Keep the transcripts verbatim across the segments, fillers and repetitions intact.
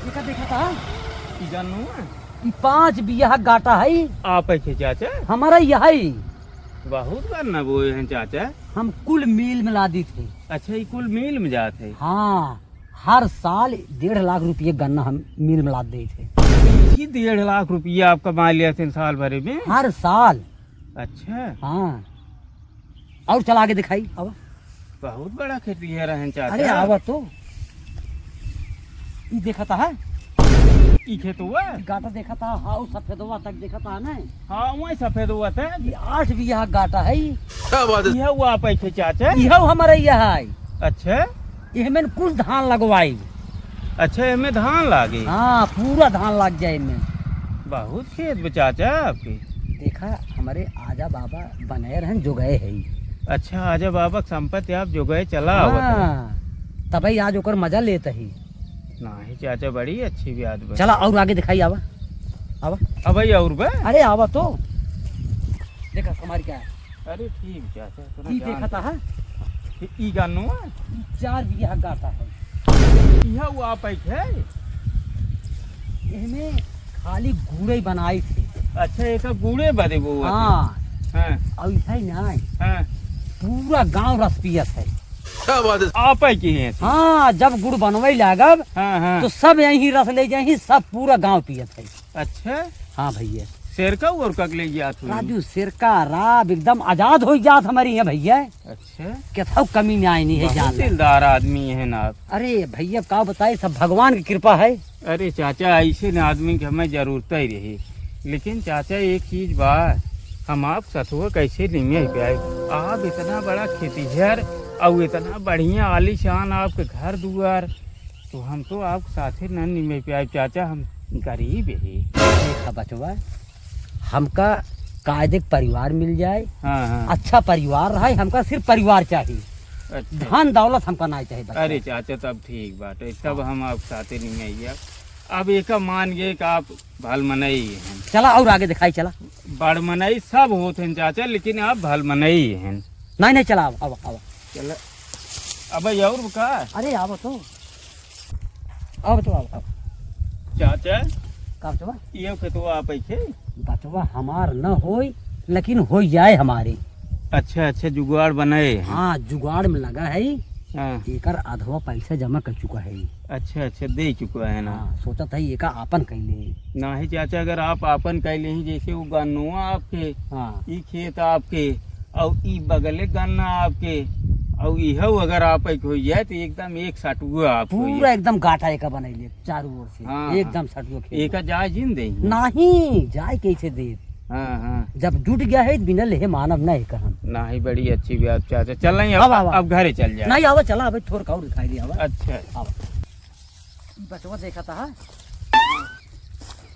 देखा, देखा था? ई गन्नुआ? ई पाँच बिगहा गाटा है। आपै खे चाचा? हमारा यही। बहुत गन्ना बोए हैं चाचा। हम कुल मिल में लादित है। अच्छा, ई कुल मिल में जात है? हाँ, हर साल डेढ़ लाख रुपये गन्ना हम मिल में लाद देत है। इसी डेढ़ लाख रुपया आप कमा लेत हैं साल भरे में? हर साल। अच्छा। हाँ। और चला आगे दिखाई, आवा। बहुत बड़ा खेतिहर हैं चाचा। अरे आवा तो। ई देखत है? ई खेतवा? ई गाटा देखत है, हाँ, उ सफेदवा तक देखत है ना? हाँ, वही सफेदवा तक। ई आठ बिगहा गाटा है ई। क्या बात है? यह वो आपै खे चाचा? यह हमारा यह है। अच्छा। एहमें कुछ धान लगवाई। अच्छा, एहमें धान लागे? हाँ, पूरा धान लाग जाए एहमें। बहुत खेत बा चाचा आपके। देखा, हमारे आजा बाबा बने रहन जोगए है। अच्छा, आजा बाबा के संपत्ति आप जोगए चला आवत है। हाँ, तबही आज ओकर मजा लेत ही। नाही चाचा, बड़ी अच्छी बात बा। चला और आगे दिखाई, आवा, आवा। अब भाई और बा? अरे आवा तो। देखा हमारी क्या है? अरे ठीक चाचा, तोरा ई जान देखा था, हाँ? ई, ई गानो है? ई चार बिगहा गाटा है। इहा वो आपै खे? एहमें खाली गुड़े बनाई थे। अच्छा, एका गुड़े बदे वो हाँ। हाँ। और इहे ना, हाँ। पूरा गांव रस पियत है। क्या बात है? आपै खे हैं? हाँ, जब गुड़ बनवे लागब, हाँ, हाँ। तो सब यहीं रस ले जाही, सब पूरा गांव पियत है। अच्छा। हाँ भैया। सेरका और कक ले जात हुई? राजू, सेरका राब एकदम आजाद हो जात हमारी यहाँ भैया। अच्छा। केथौ कमी ना आइनी है बहुत जान ला। दिलदार आदमी है ना आप। अरे भैया, का बताई, सब भगवान की कृपा है। अरे चाचा, ऐसे न आदमी के हमें जरूरत ही रही। लेकिन चाचा, एक चीज बा, हम आप सथुआ कैसे निमे पाए? आप इतना बड़ा खेतिहर और इतना बढ़िया आलीशान आपके घर दुआर, तो हम तो आपके साथे न निमे पाए चाचा, हम गरीब ही। देखा बचवा, हमका कायदे के परिवार मिल जाए, हाँ, हाँ। अच्छा परिवार रहे, हमका सिर्फ परिवार चाहिए। अच्छा। धन दौलत हमका नाहीं चाहिए बचवा। अरे चाचा, तब ठीक बात है, तब हाँ। हम आप साथे नहीं आइए। अब एका मान गए कि आप भल मनई हैं। चला और आगे दिखाई, चला। बड़ मनई सब होत हैं चाचा, लेकिन आप भल मनई हैं। नहीं, नहीं, चला, आवा, आवा, आवा। चला। अबे और का? अरे, आवा तो। आवा तो, आवा, आवा। चाचा? का बचवा? ये खेतवा आप ऐसे? बचवा हमार न होई, लेकिन हो जाए हमारी। अच्छा, अच्छा, जुगाड़ बनाए हैं। हाँ, जुगाड़ में लगा है। हाँ। एकर आधवा पैसा जमा कर चुका है। अच्छा, अच्छा, दे चुका है ना? हाँ, सोचत है एका आपन कइ ले। नाही चाचा, अगर आप आपन कइ लेही, जैसे वो गन्नुआ आपके, हाँ। ई खेत आपके, और ई बगले गन्ना आपके, और इहउ अगर आपके होइ जाए, तो एकदम एक सटुआ आप होइ पूरा जाए। एकदम गाटा एका बनाई ले, चारों ओर से, हाँ, एकदम हाँ। सटुआ खेत। एका जाए जिन दे? नाही, जाए कैसे दे? हाँ, हाँ। जब जुट गया है, बिना लेहे मानब ना एका हम। नाही, बड़ी अच्छी बात चाचा। चल नहीं, अब, अब, अब, अब। अब घरे चल जाए। नहीं, आवा, चला, अबे थोड़ का और दिखाई दे, आवा। अच्छा। आवा। ई बचवा देखा था, हाँ?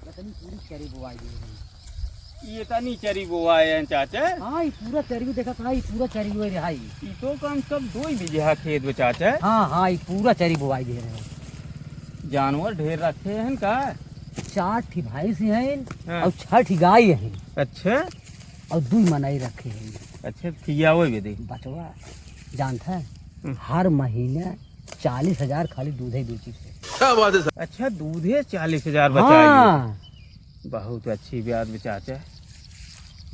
इतनी पूरी चरी बोआई दी है। ये तनी चरी बोआए हैं, चाचा? हाँ, ये पूरा चरी देखा था, ये पूरा चरी हुए रहा ये। ये तो कम से कम दो ही बीघा खेत बा, चाचा। हाँ, हाँ, ये पूरा चरी बोआई दे रहे हैं। जानवर ढेर रखे हैं का? चार ठी भैंस हैं हाँ। और छह ठी गाय हैं। अच्छा। और दो मनई रखे हैं। अच्छा, खियावे भी दे। बचवा, जानता है, हम्म। हर महीने चालीस हजार खाली दूधे बेची थे। क्या बात है सर? अच्छा, दूधे चालीस हजार बचाई हाँ। बहुत अच्छी बात बा चाचा।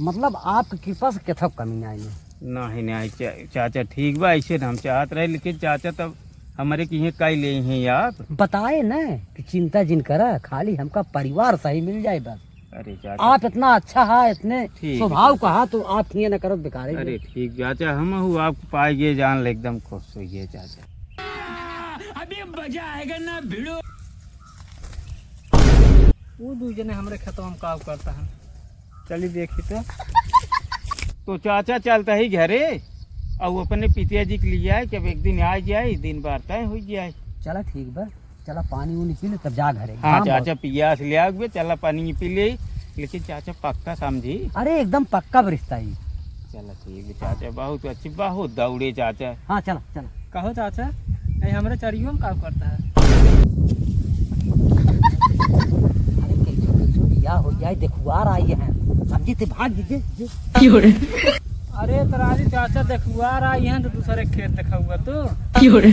मतलब, आपकी कृपा से केथव कमी ना आई। नहीं, नहीं, चा-, चाचा, ठीक बा, ऐसे न हम चाहत रहे, लेकिन चाचा, तब हमरे किहे काई ले हैं आप? बताए न कि चिंता जिन करा, खाली हमका परिवार सही मिल जाए बस। अरे चाचा। आप इतना अच्छा हा, इतने ठीक है स्वभाव चाचा। का हा, तो आप किहे न करत बेकारे अरे में। ठीक चाचा, हम हूँ आपको पाए गए जान ले एकदम खुश हो गए चाचा। अभी मजा आएगा ना भिड़ो। वो दू जने हमरे खेतवा में काम करता है, चली देखी तो। तो चाचा चलता ही घरे, और अपने पितिया जी के लिए आए, जब एक दिन आ जाए, दिन बार तय हो जाए। चला ठीक बा, चला पानी उनी पी ले, तब जा घरे। हाँ घाम बहुत। चाचा, पियास ले आग बे, चला पानी पी ले, लेकिन चाचा पक्का समझी। अरे एकदम पक्का रिश्ता ही। चला ठीक बा चाचा, बहुत अच्छी, बहुत दौड़े चाचा। हाँ चला, चला। कहो चाचा, ये हमरे चरियो में का करता है? अरे कैसो कैसो बियाह हो जाए, देखुआर आई है, समझी ते भाग दीजिए। क्यों रे? अरे तरारी चाचा, देखुआर आई है तो दूसरे खेत देखा हुआ तो। क्यों रे?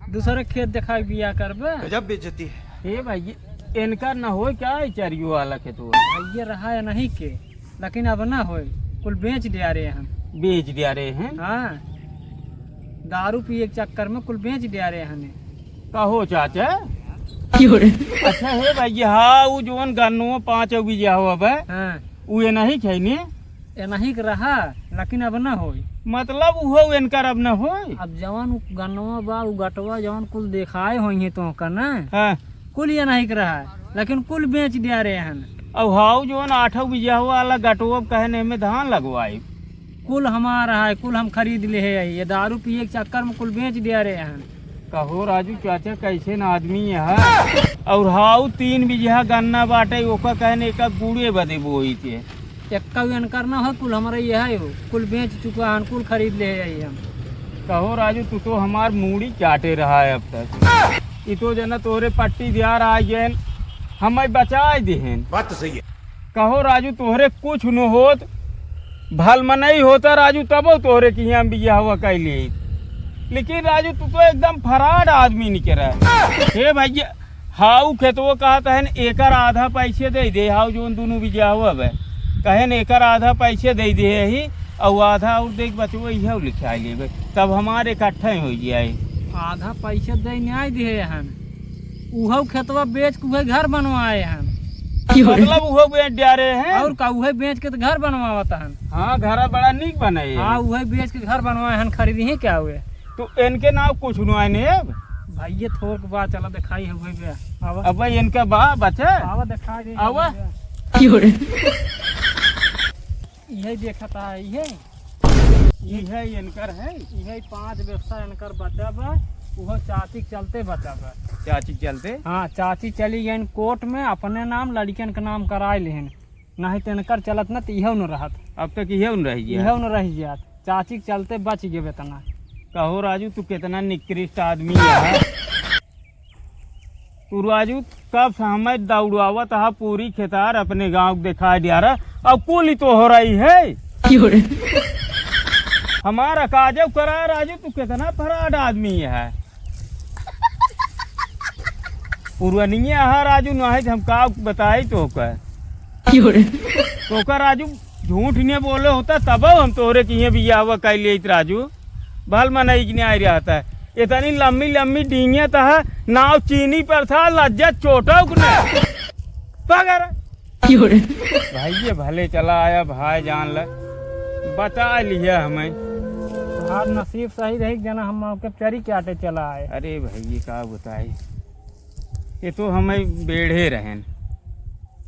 दूसरे खेत देखाइ बियाह करबे। गजब बेइज्जती है। ए भाई, इनकर न होइ का, ई चरियो वाला खेतवा? भइया रहा है नहीं के, लेकिन अब न होइ, कुल बेच दिया रहे हन। बेच दिया रहे हन? हाँ, दारू पिए के चक्कर में कुल बेच दिया रहे हन। कहो चाचा। क्यों रे? अच्छा हे भाई, हाँ, उ जवन गन्नो पाँच बीघा हवा बे, हाँ। उ ये नहीं खैनी? ये नहीं के रहा, लेकिन अब न होई। मतलब उहो इनकर अब न होई? अब जवन उ गन्नवा बा, उ गटवा जवन कुल देखाए होइहे तोहका ना, हाँ। कुल ये नहीं के रहा, लेकिन कुल बेच दिया रहे हन। अब हाउ जवन आठौ बीघा वाला गटवा कहने में धान लगवाई। कुल हमार है, कुल हम खरीद ले है, ये दारू पिए के चक्कर में कुल बेच दिया रहे हन। कहो राजू चाचा, कैसे न आदमी है। और हाउ तीन बीघा गन्ना बाटे, ओका कहने का गुड़े बदे बोई थे। एक्का भी अनकर ना हो, कुल हमारा ये है हो, कुल बेच चुका हन, कुल खरीद ले है हम। कहो राजू, तू तो हमार मूड़ी चाटे रहा है अब तक। ई तो जना तोहरे पट्टीदार आ गए, हमें बचाए देहेन। बात तो सही है। कहो राजू, तोहरे कुछ न होत, भल मनई होता राजू, तबो तोहरे किहाँ बियाहवा कैले। लेकिन राजू, तू तो एकदम फराड आदमी निकरा। हे भैया, हाउ खेतवो कहत हन, एकर आधा पैसे दे दे, हाउ जौन दुनू बियाहवा बे। कहन, एकर आधा पैसे दे दे ही, अउ आधा और देख बचवो, इहे लिखाई लेबे, तब हमार इकट्ठे हो जाए। आधा पैसे दे न्याय दिहे हन। उहौ खेतवा बेच के उहै घर बनवाए हन। मतलब उहौ बेच डारे हैं? और का, उहै बेच के तो घर बनवावत हन। हाँ, घर बड़ा नीक बने है। हाँ, उहै बेच के घर बनवाए हन, खरीदी ही क्या हुए? तो इनके नाव कुछ नुआए नहीं अब? भाई, ये थोर के बा, चला दिखाई है उहै बे। आवा। अब भाई, इनका बा बचे? आवा, दिखा दे। आवा। क्यों रे? इहे देखत है, इहे। इहे इनकर है? इहे पाँच बिस्सा इनकर बचा बा, उहो चाची के चलते बचा बा। चाची के चलते? हाँ, चाची चली गइन कोर्ट में, अपने नाम लड़िकन के नाम कराए लेहन, नहीं तो इनकर चलत न त इहे न रहत। अब तक इहे न रह गया। इहे न रह गया, चाची के चलते बच गए इतना। कहो राजू, तू कितना निकृष्ट आदमी है। तू राजू, कब से हमें दौड़ावत हा पूरी खेतार अपने गाँव के दिखाई दिया रहा, अब कुल ही तो हो रही है। क्यों रे? हमारा काजब करा राजू, तू कितना फराड आदमी है। पुरनिया हा राजू, नहीं तो हम का बताई तोहका। क्यों रे? तोहका राजू, झूठ नहीं बोले होता, तब हम तोहरे किहे बियाहवा कइ लेइत राजू। भल मनई के न्याय रहता है। इतनी लम्मी लम्मी डींगे तहा, नाव चीनी पर था, लज्जत चोटौक ने। पगर। क्यों रे? भाई, ये भले चला आया, भाई जान ले, बचा लिया हमें। तोहार नसीब सही रही, जना हम मौके चरी के आटे चला आए। अरे भाई, ये का बताई, ये तो हमें बेढ़े रहन।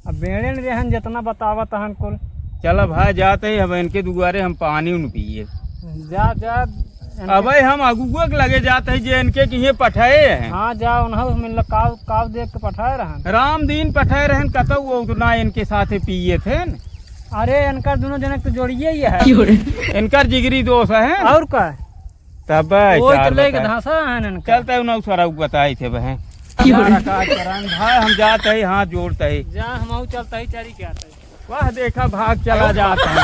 अब बेड़े न रहन, जितना बतावत हन कुल। चल भाई, जात ही, अब इनके दुआरे हम पानी उन पिए। जा, जा, इनके अबे हम अगुआ के लगे जात ही, जे इनके किहे पठाए हैं। हाँ, जा, उन्हों मिल काव, काव देख के पठाए रहन। राम दीन पठाए रहन, कतौ वो उतना इनके साथे पिए थे न। अरे, इनकर दुनों जने के तो जोड़िए ही है। क्यों रे? इनकर जिगरी दोस्त है। और का? तब वो चार तो लेके बताए। धांसा है इनका। चलते उन्हों सारा बताए थे बहन। क्यों रे? यार, का करन भाई, हम जात ही, हाथ जोड़त ही। जा, हम आऊ चलत ही, चरी के आत ही। वाह, देखा, भाग चला जात है।